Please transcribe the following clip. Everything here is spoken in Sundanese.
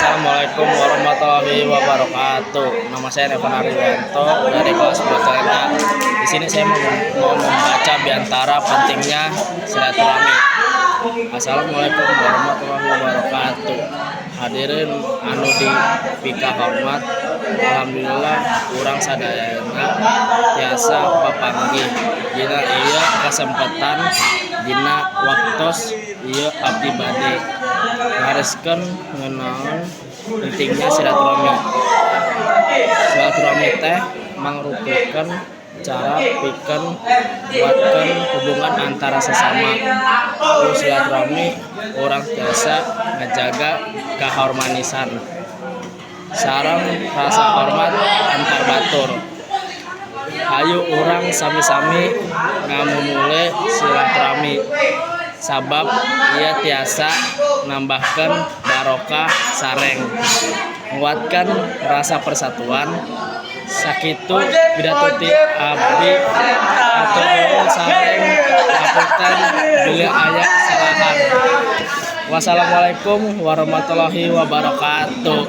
Assalamualaikum warahmatullahi wabarakatuh. Nama saya Revan Ariwanto dari kelas 10 TNA. Di sini saya mau membaca biantara pentingnya silaturahmi. Assalamualaikum warahmatullahi wabarakatuh. Hadirin anu dipikahormat, alhamdulillah urang sadayana tiasa papanggih dina ieu kasempatan. Dina waktos ieu abdi bade ngarioskeun ngeunaan pentingnya silaturahmi. Silaturahmi teh mangrupikeun cara pikeun nguatkeun hubungan antara sesama. Ku silaturahmi urang tiasa ngajaga kaharmonisan sareng rasa hormat antar batur. Hayu urang sami-sami ngamumule silaturahmi, sabab ieu tiasa nambahkeun barokah sareng nguatkeun rasa persatuan. Sakitu pidato ti abdi, hatur nuhun sareng hapunten bilih aya kasalahan. Wassalamualaikum warahmatullahi wabarakatuh.